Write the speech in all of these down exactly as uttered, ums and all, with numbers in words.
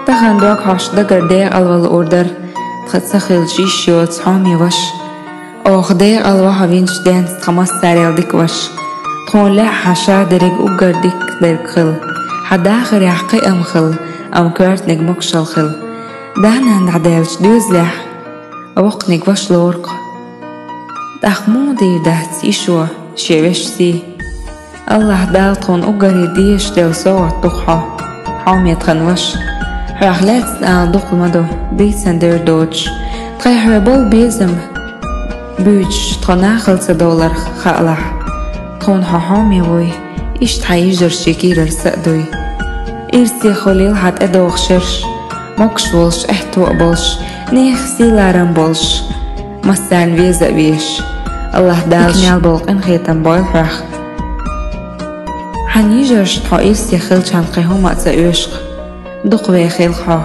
Тахан дог хьош дагар декъалвала луур дара, тха ца хилча йиш йоцу хьоме ваша. Оха декъалва хьо винчу денца тхан массарел дика ваша. Тхуна лаьа хьан ша дерриг уггар дика дерг хила. Хьан дахарехь кхиам хила, амма коьртаниг могушалла хила. Да-нана дӀадаьллачу доьзалехь воккханиг ваша лору-кх. ТӀаккха муха дийр дац йишо шен вешан сий? АллахӀ Дала тхуна уггаре дезаш делла совгӀат ду-кх хьо, хьоме тхан ваша. Хьох лаьцна ала дукха ма ду, дийцан девр доцуш. Тхайн хьоьга болу безам буьйцуш, тхо нахала ца довларх хаалахь, тхуна хьо хьоме вуй, иштта хьан йижаршна кийрара са а дуй. Ирсе хуьлийла хьан тӀедогӀу шераш, могуш волуш, аьтто а болуш, нехан сий-ларам болуш, массарна веза а везаш. АллахӀ Дала дика мел болу къинхетам бойла хьох. Хьан йижаршна хьо ирсе хилчахьана кхин хӀума а ца оьшу-кх. Дукхавехийла хьо,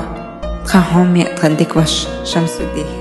тхан хьоме а, тхан дика ваша Шамсуддин.